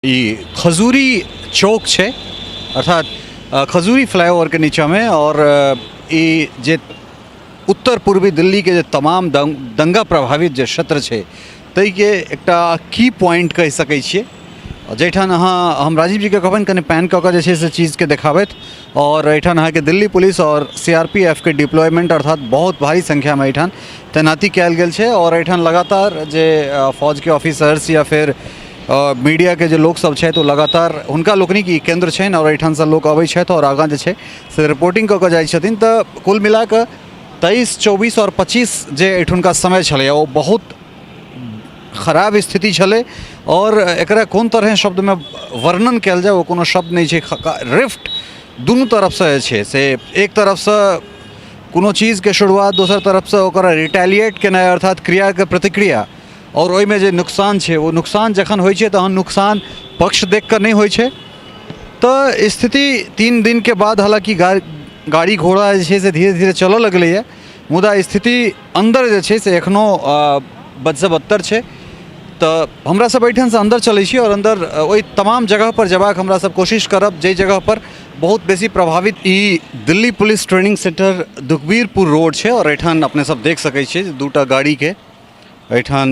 ई खजूरी चौक छै, अर्थात खजूरी फ्लाईओवरके नीचाँमे। आओर ई जे उत्तर पूर्वी दिल्लीके जे तमाम दंगा प्रभावित जे क्षेत्र छै ताहिके एकटा की पॉइंट कहि सकै छियै, जाहिठाम अहाँ हम राजीव जीके कहबनि कनि पैन कऽ कऽ जे छै से चीजके देखाबथि। आओर एहिठाम अहाँके दिल्ली पुलिस आओर सी आर पी एफ के डिप्लॉयमेंट, अर्थात बहुत भारी संख्यामे एहिठाम तैनाती कयल गेल छै। आओर एहिठाम लगातार जे फौजके ऑफिसर्स या फेर मीडियाके जे लोकसभ छथि, ओ लगातार हुनका लोकनिक ई केन्द्र छनि आओर एहिठामसँ लोक अबै छथि आओर आगाँ जे छै से रिपोर्टिंग कऽ कऽ जाइ छथिन। तऽ कुल मिला कऽ 23, 24 आओर 25 जे एहिठुनका समय छलैए, ओ बहुत खराब स्थिति छलै। आओर एकरा कोन तरहे शब्दमे वर्णन कयल जाय, ओ कोनो शब्द नहि छै। रिफ्ट दुनू तरफसँ जे छै से एक तरफसँ कोनो चीजके शुरुआत, दोसर तरफसँ ओकरा रिटेलिएट केनाइ, अर्थात क्रियाके प्रतिक्रिया। आओर ओहिमे जे नुकसान छै, ओ नुकसान जखन होइ छै तहन नुकसान पक्ष देखि कऽ नहि होइ छै। तऽ स्थिति 3 दिनके बाद हालाँकि गाड़ी घोड़ा जे छै से धीरे धीरे चलऽ लगलैए, मुदा स्थिति अन्दर जे छै से एखनो बदसँ बदतर छै। तऽ हमरा सब एहिठामसँ अन्दर चलै छी आओर अन्दर ओहि तमाम जगहपर जेबाक हमरा सब कोशिश करब, जाहि जगहपर बहुत बेसी प्रभावित। ई Delhi police training centre, Dukhbirpur road छै आओर एहिठाम अपने सब देख सकै छियै जे दूटा गाड़ीके एहिठाम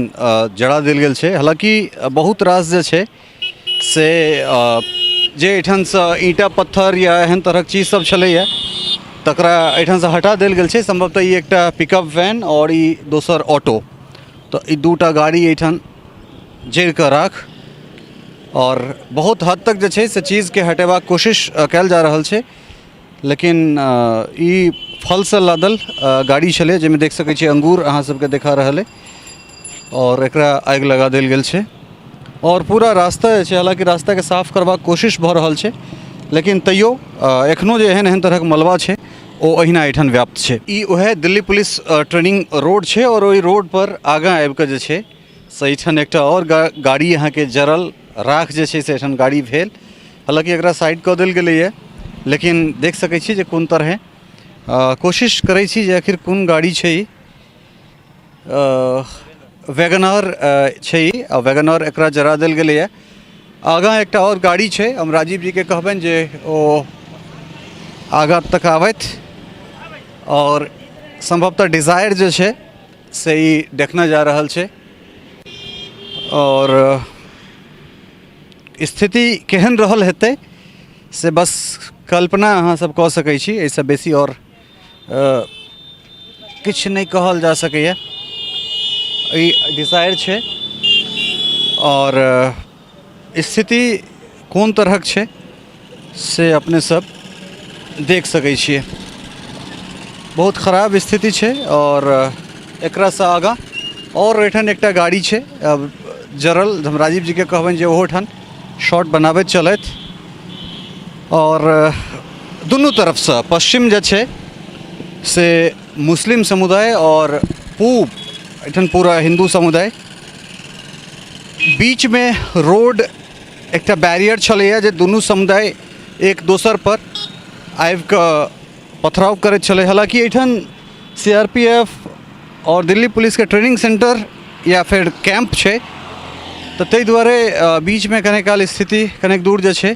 जरा देल गेल छै। हालाँकि बहुत रास जे छै से जे एहिठामसँ ईंटा पत्थर या एहन तरहक चीज सब छलैए, तकरा एहिठामसँ हटा देल गेल छै। सम्भवतः ई एकटा पिकअप वैन आओर ई दोसर ऑटो, तऽ ई दूटा गाड़ी एहिठाम जरि कऽ राख। आओर बहुत हद तक जे छै से चीजके हटेबाक कोशिश कयल जा रहल छै, लेकिन ई फलसँ लादल गाड़ी छलै, जाहिमे देख सकै छियै अंगूर अहाँ सबके देखा रहल अइ आओर एकरा आगि लगा देल गेल छै। आओर पूरा रास्ता जे छै, हालाँकि रास्ताके साफ करबाक कोशिश भऽ रहल छै, लेकिन तैयो एखनो जे एहन एहन तरहक मलबा छै, ओ अहिना एहिठाम व्याप्त छै। ई उएह दिल्ली पुलिस ट्रेनिंग रोड छै आओर ओहि रोड पर आगाँ आबि कऽ जे छै से एहिठाम एकटा आओर गाड़ी अहाँके जरल राख जे छै से एहिठाम गाड़ी भेल। हालाँकि एकरा साइड कऽ देल गेलैए, लेकिन देख सकै छी जे कोन तरहे कोशिश करै छी जे आखिर कोन गाड़ी छै। ई वैगनआर छै ई आ वैगनआर एकरा जरा देल गेलैए। आगाँ एकटा आओर गाड़ी छै। हम राजीव जीके कहबनि जे ओ आगाँ तक आबथि। आओर सम्भवतः डिजायर जे छै से ई देखने जा रहल छै। आओर स्थिति केहन रहल हेतै से बस कल्पना अहाँ सब कऽ सकै छी, एहिसँ बेसी आओर किछु नहि कहल जा सकैए। ई डिजायर छै आओर स्थिति कोन तरहक छै से अपने सब देख सकै छियै। बहुत खराब स्थिति छै। आओर एकरासँ आगाँ आओर एहिठाम एकटा गाड़ी छै जरल। हम राजीव जीके कहबनि जे ओहो ठाम शॉर्ट बनाबैत चलथि। आओर दुनू तरफसँ पश्चिम जे छै से मुस्लिम समुदाय आओर पूब एहिठाम पूरा हिन्दू समुदाय, बीचमे रोड एकटा बैरियर छलैए जे दुनू समुदाय एक दोसरपर आबिकऽ पथराव करैत छलै। हालाँकि एहिठाम सी आर पी एफ आओर दिल्ली पुलिसके ट्रेनिंग सेंटर या फेर कैम्प छै, तऽ ताहि दुआरे बीचमे कने काल स्थिति कनेक दूर जे छै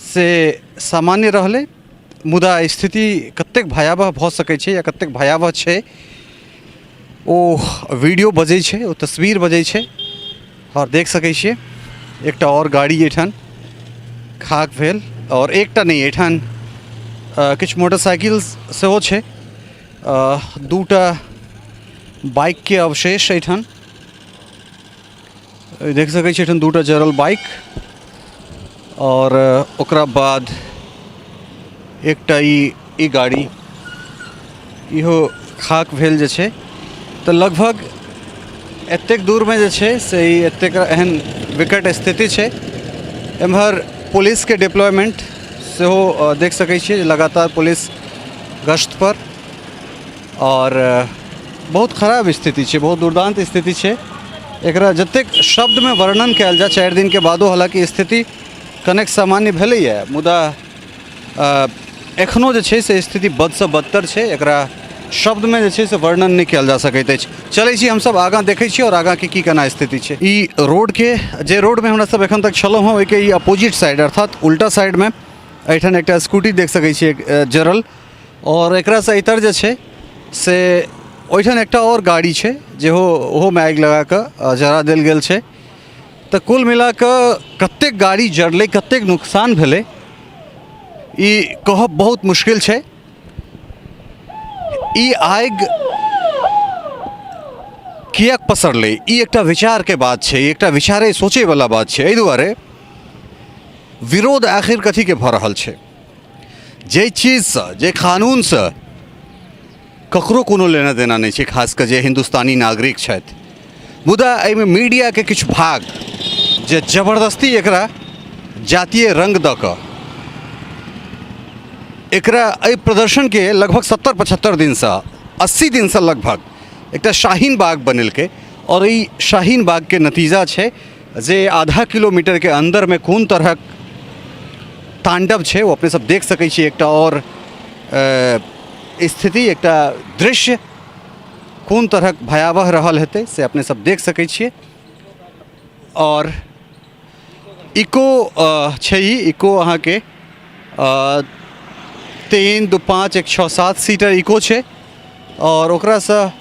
से सामान्य रहलै, मुदा स्थिति कतेक भयावह भऽ सकै छै या कतेक भयावह छै, ओ वीडियो बजै छै, ओ तस्वीर बजै छै। आओर देख सकै छियै एकटा आओर गाड़ी एहिठाम खाक भेल। आओर एकटा नहि, एहिठाम किछु मोटरसाइकिल सेहो छै। दूटा बाइकके अवशेष एहिठाम देख सकै छी। एहिठाम दूटा जरल बाइक आओर ओकरा बाद एकटा ई ई गाड़ी, इहो खाक भेल जे छै। तऽ लगभग एतेक दूरमे जे छै से ई एतेक एहन विकट स्थिति छै। एम्हर पुलिसके डिप्लॉयमेंट सेहो देख सकै छियै जे लगातार पुलिस गश्तपर। आओर बहुत खराब स्थिति छै, बहुत दुर्दान्त स्थिति छै। एकरा जतेक शब्दमे वर्णन कयल जाय, 4 दिनके बादो हालाँकि स्थिति कनेक सामान्य भेलैए, मुदा एखनो जे छै से स्थिति बदसँ बदतर छै। एकरा शब्दमे जे छै से वर्णन नहि कयल जा सकैत अछि। चलै छी हमसब आगाँ, देखै छी आओर आगाँके की केना स्थिति छै। ई रोडके जे रोडमे हमरा सब एखन तक छलहुँ हँ, ओहिके ई अपोजिट साइड अर्थात उल्टा साइडमे एहिठाम एकटा स्कूटी देख सकै छी जरल, आओर एकरासँ इतर जे छै से ओहिठाम एकटा आओर गाड़ी छै जेहो ओहोमे आगि लगा कऽ जरा देल गेल छै। तऽ कुल मिला कऽ कतेक गाड़ी जरलै, कतेक नुकसान भेलै, ई कहब बहुत मुश्किल छै। ई आगि किएक पसरलै, ई एकटा विचारके बात छै, एकटा विचारे सोचैवला बात छै। एहि दुआरे विरोध आखिर कथीके भऽ रहल छै? जाहि चीजसँ, जाहि कानूनसँ ककरो कोनो लेना देना नहि छै, खास कऽ जे हिन्दुस्तानी नागरिक छथि। मुदा एहिमे मीडियाके किछु भाग जे जबरदस्ती एकरा जातीय रङ्ग दऽ कऽ एकरा एहि प्रदर्शनके लगभग 70-75 दिनसँ, 80 दिनसँ लगभग एकटा शाहीन बाग बनेलकै, आओर ई शाहीन बागके नतीजा छै जे आधा किलोमीटरके अन्दरमे कोन तरहक ताण्डव छै ओ अपने सब देख सकै छी। एकटा आओर स्थिति, एकटा दृश्य कोन तरहक भयावह रहल हेतै से अपने सब देख सकै छियै। आओर इको छै, ई इको अहाँके 3 2 5 1 6 7 सीटर इको छै। आओर ओकरासँ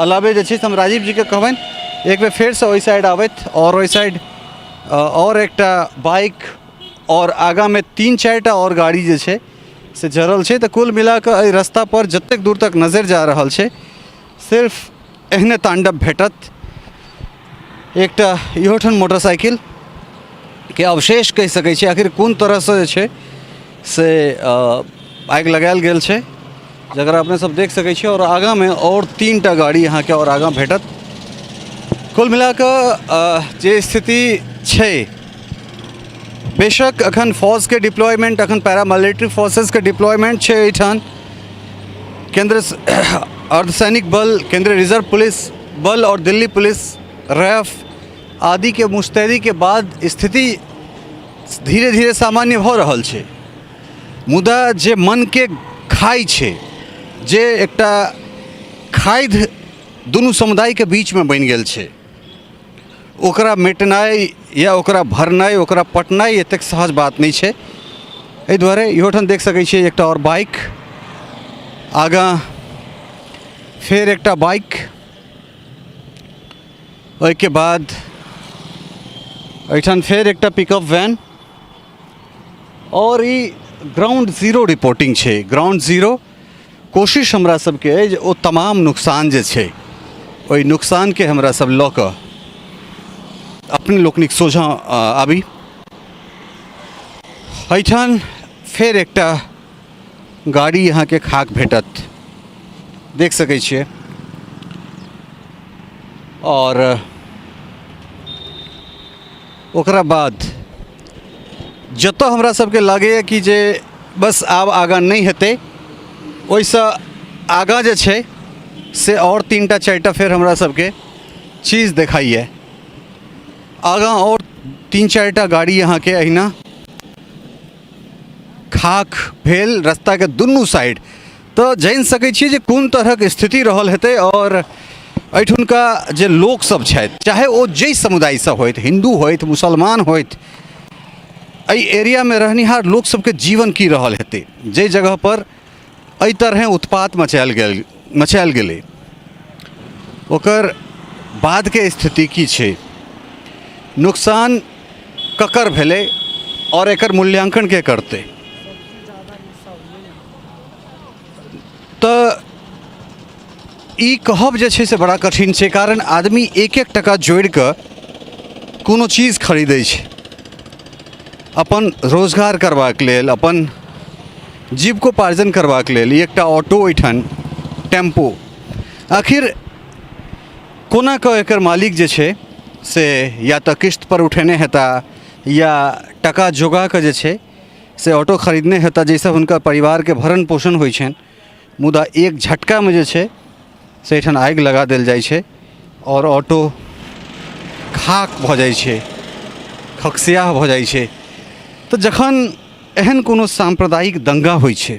अलावे जे छै से हम राजीव जीके कहबनि एक बेर फेरसँ ओहि साइड आबथि, आओर ओहि साइड आओर एकटा बाइक आओर आगाँमे 3-4 टा आओर गाड़ी जे छै से जरल छै। तऽ कुल मिलाकऽ एहि रस्तापर जतेक दूर तक नजरि जा रहल छै सिर्फ एहने ताण्डव भेटत। एकटा इहो ठाम मोटरसाइकिलके अवशेष कहि सकै छी, आखिर कोन तरहसँ जे छै से आगि लगायल गेल छै जकरा अपने सब देख सकै छी। आओर आगाँमे आओर 3 टा गाड़ी अहाँके आओर आगाँ भेटत। कुल मिलाकऽ जे स्थिति छै, बेशक अखन फौजके डिप्लॉयमेंट, अखन पैरामिलिट्री फोर्सेसके डिप्लॉयमेंट छै एहिठाम, केंद्र अर्धसैनिक बल, केंद्रीय रिजर्व पुलिस बल और दिल्ली पुलिस, रैफ आदि के मुस्तैदी के बाद स्थिति धीरे धीरे सामान्य भऽ रहल छै। मुदा जे मनके खाइ छै, जे एकटा खाइध दुनू समुदायके बीचमे बनि गेल छै, ओकरा मेटनाइ या ओकरा भरनाइ, ओकरा पटनाइ एतेक सहज बात नहि छै। एहि दुआरे इहो ठाम देख सकै छियै एकटा आओर बाइक, आगाँ फेर एकटा बाइक, ओहिके बाद एहिठाम फेर एकटा पिकअप वैन। आओर ई ग्राउंड जीरो रिपोर्टिंग छै। ग्राउंड जीरो कोशिश हमरा सबके अइ जे ओ तमाम नुकसान जे छै ओहि नुकसानके हमरा सब लऽ कऽ अपने लोकनिक सोझाँ आबी। एहिठाम फेर एकटा गाड़ी अहाँके खाक भेटत, देख सकै छियै। आओर ओकरा बाद जतऽ हमरा सबके लागैए कि जे बस आब आगाँ नहि हेतै, ओहिसँ आगाँ जे छै से आओर 3 टा 4 टा फेर हमरा सबके चीज देखाइए। आगाँ आओर 3-4 टा गाड़ी अहाँके अहिना खाक भेल रस्ताके दुनू साइड। तऽ जानि सकै छियै जे कोन तरहक स्थिति रहल हेतै। आओर एहिठुनका जे लोकसभ छथि, चाहे ओ जाहि समुदायसँ होथि, हिन्दू होथि, मुसलमान होथि, एहि एरियामे रहनिहार लोकसभके जीवन की रहल हेतै जाहि जगहपर एहि तरहेँ उत्पात मचायल गेलै, ओकर बादके स्थिति की छै, नुकसान ककर भेलै आओर एकर मूल्यांकन के करतै? तऽ ई कहब जे छै से बड़ा कठिन छै, कारण आदमी एक एक टका जोड़ि कऽ कोनो चीज खरीदै छै अपन रोजगार करबाक लेल, अपन जीविकोपार्जन करबाक लेल। ई एकटा ऑटो ओहिठाम टेम्पो आखिर कोना कऽ एकर मालिक जे छै से या तऽ किस्तपर उठेने हेता या टका जोगा कऽ जे छै से ऑटो खरीदने हेता, जाहिसँ हुनकर परिवारके भरण पोषण होइ छनि। मुदा एक झटकामे जे छै से एहिठाम आगि लगा देल जाइ छै आओर ऑटो खाक भऽ जाइ छै, खकसियाह भऽ जाइ छै। तऽ जखन एहन कोनो साम्प्रदायिक दङ्गा होइ छै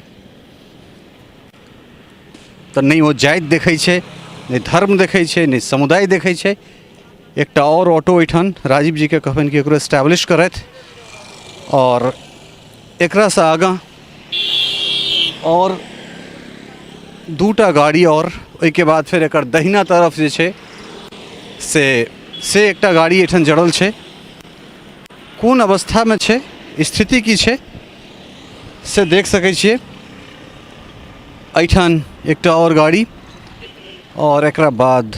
तऽ नहि ओ जाति देखै छै, नहि धर्म देखै छै, नहि समुदाय देखै छै। एकटा आओर ऑटो एहिठाम राजीव जीके कहबनि कि एकरो एस्टैब्लिश करथि। आओर एकरासँ आगाँ आओर दूटा गाड़ी, आओर ओहिके बाद फेर एकर दहिना तरफ जे छै से एकटा गाड़ी एहिठाम जड़ल छै। कोन अवस्थामे छै, स्थिति की छै से देख सकै छियै। एहिठाम एकटा आओर गाड़ी, आओर एकरा बाद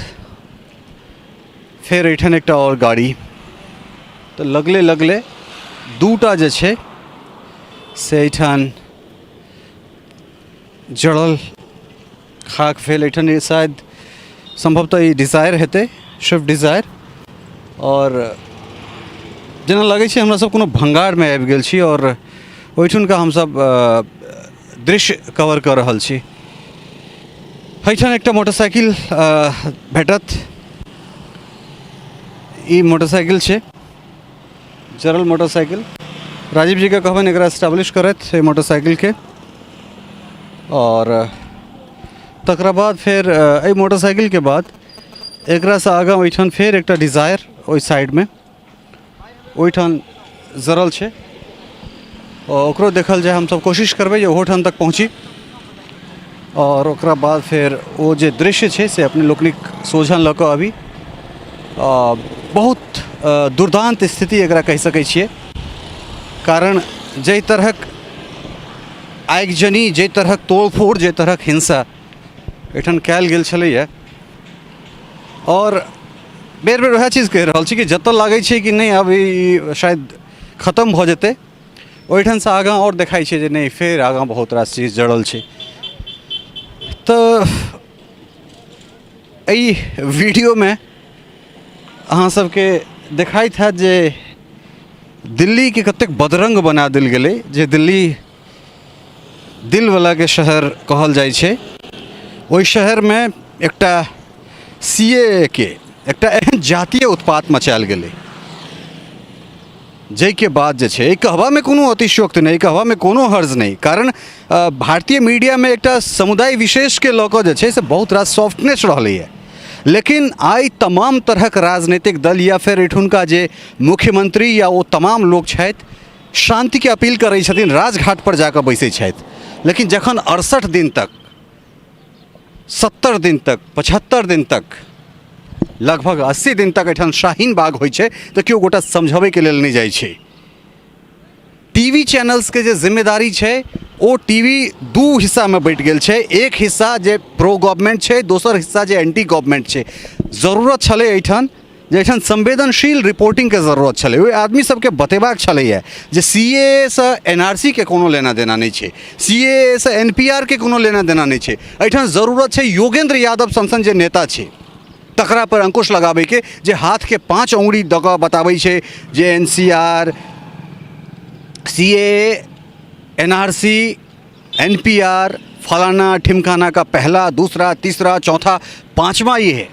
फेर एहिठाम एकटा आओर गाड़ी। तऽ लगले लगले दूटा जे छै से एहिठाम जड़ल खाक भेल। एहिठाम शायद सम्भवतः ई डिजायर हेतै, स्विफ्ट डिजायर। आओर जेना लगै छै हमरा सब कोनो भङ्गारमे आबि गेल छी आओर ओहिठुनका हमसब दृश्य कवर कऽ रहल छी। एहिठाम एकटा मोटरसाइकिल भेटत। ई मोटरसाइकिल छै, जरल मोटरसाइकिल। राजीव जीके कहबनि एकरा एस्टेब्लिश करथि एहि मोटरसाइकिलके। आओर तकरा बाद फेर एहि मोटरसाइकिलके बाद एकरासँ आगाँ ओहिठाम फेर एकटा डिजायर ओहि साइडमे ओहिठाम जरल छै, ओकरो देखल जाय। हमसब कोशिश करबै जे ओहोठाम तक पहुँची आओर ओकरा बाद फेर ओ जे दृश्य छै से अपने लोकनिक सोझाँ लऽ कऽ आबी। बहुत दुर्दान्त स्थिति एकरा कहि सकै छियै, कारण जाहि तरहक आगिजनी, जाहि तरहक तोड़फोड़, जाहि तरहक हिंसा एहिठाम कयल गेल छलैए। आओर बेर बेर वएह चीज कहि रहल छी कि जतऽ लागै छै कि नहि आब ई शायद खतम भऽ जेतै, ओहिठामसँ आगाँ आओर देखाइ छै जे नहि फेर आगाँ बहुत रास चीज जड़ल छै। तऽ एहि वीडियोमे अहाँ सबके देखाइत हैत जे दिल्लीके कतेक बदरङ्ग बना देल गेलै, जे दिल्ली दिलवलाके शहर कहल जाइ छै, ओहि शहरमे एकटा सी ए के एकटा एहन जातीय उत्पात मचायल गेलै जाहिके बाद जे छै कहबामे कोनो अतिशयोक्ति नहि, कहबामे कोनो हर्ज नहि, कारण भारतीय मीडियामे एकटा समुदाय विशेषके लऽ कऽ जे छै से बहुत रास सॉफ्टनेस रहलैए। लेकिन आइ तमाम तरहक राजनीतिक दल या फेर एहिठुनका जे मुख्यमंत्री या ओ तमाम लोक छथि शान्तिके अपील करै छथिन, राजघाटपर जाकऽ बैसै छथि, लेकिन जखन 68 दिन तक, 70 दिन तक, 75 दिन तक, लगभग 80 दिन तक एहिठाम शाहीन बाग होइ छै तऽ केओ गोटा समझबैके लेल नहि जाइ छै। टी वी चैनल्सके जे जिम्मेदारी छै ओ टी वी दू हिस्सामे बँटि गेल छै, एक हिस्सा जे प्रो गवर्नमेंट छै, दोसर हिस्सा जे एंटी गवर्नमेंट छै। जरूरत छलै एहिठाम जे एहिठाम संवेदनशील रिपोर्टिंगके जरूरत छलै, ओहि आदमी सबके बतेबाक छलैए जे सी ए ए सँ एन आर सी के कोनो लेना देना नहि छै, सी ए ए सँ एन पी आर के कोनो लेना देना नहि छै। एहिठाम जरूरत छै योगेंद्र यादव सन सन जे नेता छै तकरा पर अंकुश लगाबैके, जे हाथके 5 अङ्गुरी दऽ कऽ बताबै छै जे N C R, C A A, N R C, N P R, फलाना ठिमकाना का पहला, दूसरा, तीसरा, चौथा, पाँचवा ये है।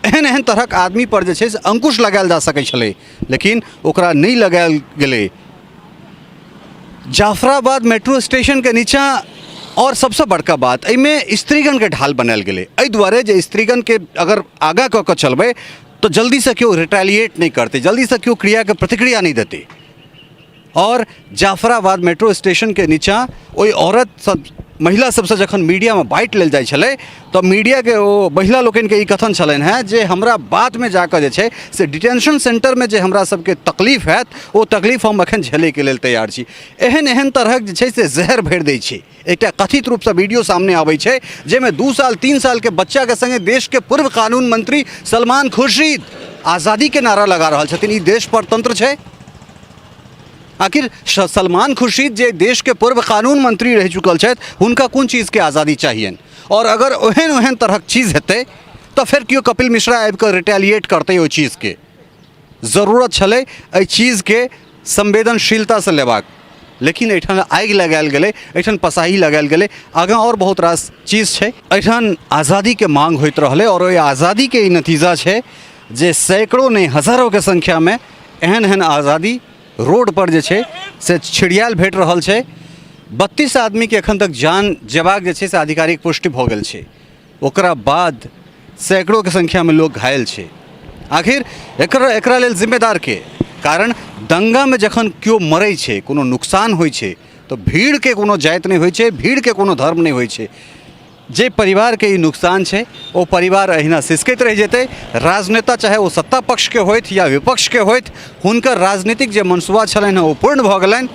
एहन एहन तरहक आदमी पर जे छै से अंकुश लगायल जा सकै छलै, लेकिन ओकरा नहि लगायल गेलै। जाफराबाद मेट्रो स्टेशनके नीचाँ आओर सबसँ बड़का बात एहिमे स्त्रीगणके ढाल बनायल गेलै, एहि दुआरे जे स्त्रीगणके अगर आगाँ कऽ कऽ चलबै तऽ जल्दीसँ केओ रिटेलिएट नहि करतै, जल्दीसँ केओ क्रियाके प्रतिक्रिया नहि देतै। आओर जाफराबाद मेट्रो स्टेशनके नीचाँ ओहि औरत सब, महिला सबसँ जखन मीडियामे बाइट लेल जाइ छलै तऽ मीडियाके ओ महिला लोकनिके ई कथन छलनि हेँ जे हमरा बादमे जाकऽ जे छै से डिटेंशन सेंटरमे जे हमरा सबके तकलीफ हैत ओ तकलीफ हम एखन झेलैके लेल तैयार छी। एहन एहन तरहक जे छै से जहर भरि दै छै। एकटा कथित रूपसँ वीडियो सामने आबै छै जाहिमे 2 साल 3 सालके बच्चाके सङ्गे देशके पूर्व कानून मंत्री सलमान खुर्शीद आज़ादीके नारा लगा रहल छथिन। ई देश परतंत्र छै? आखिर सलमान खुर्शीद जे देशके पूर्व कानून मंत्री रहि चुकल छथि हुनका कोन चीजके आज़ादी चाहियनि? आओर अगर ओहन ओहन तरहक चीज हेतै तऽ फेर केओ कपिल मिश्रा आबिकऽ रिटेलिएट करतै ओहि चीजके। जरूरत छलै एहि चीजके संवेदनशीलतासँ लेबाक, लेकिन एहिठाम आगि लगायल गेलै, एहिठाम पसाही लगायल गेलै। आगाँ आओर बहुत रास चीज छै। एहिठाम आज़ादीके मांग होइत रहलै आओर ओहि आज़ादीके ई नतीजा छै जे सैकड़ों नहि हजारोके संख्यामे एहन एहन आज़ादी रोड पर जे छै से छिड़ियायल भेट रहल छै। 32 आदमीके एखन तक जान जेबाक जे छै से आधिकारिक पुष्टि भऽ गेल छै। ओकरा बाद सैकड़ोके संख्यामे लोक घायल छै। आखिर एकरा लेल जिम्मेदार के? कारण दंगामे जखन केओ मरै छै, कोनो नुकसान होइ छै, तऽ भीड़के कोनो जाति नहि होइ छै, भीड़के कोनो धर्म नहि होइ छै। जे परिवारके ई नुकसान छै ओ परिवार अहिना सिसकैत रहि जेतै। राजनेता चाहे ओ सत्ता पक्षके होथि या विपक्षके होथि, हुनकर राजनीतिक जे मनसूबा छलनि हेँ ओ पूर्ण भऽ गेलनि,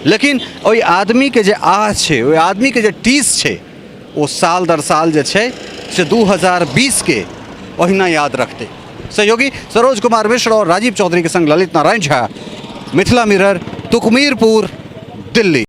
लेकिन ओहि आदमीके जे आह छै, ओहि आदमीके जे टीस छै, ओ साल दर साल जे छै से 2020 के ओहिना याद रखतै। सहयोगी सरोज कुमार मिश्र और राजीव चौधरी के संग ललित नारायण झा, मिथिला मिरर, तुकमीरपुर, दिल्ली।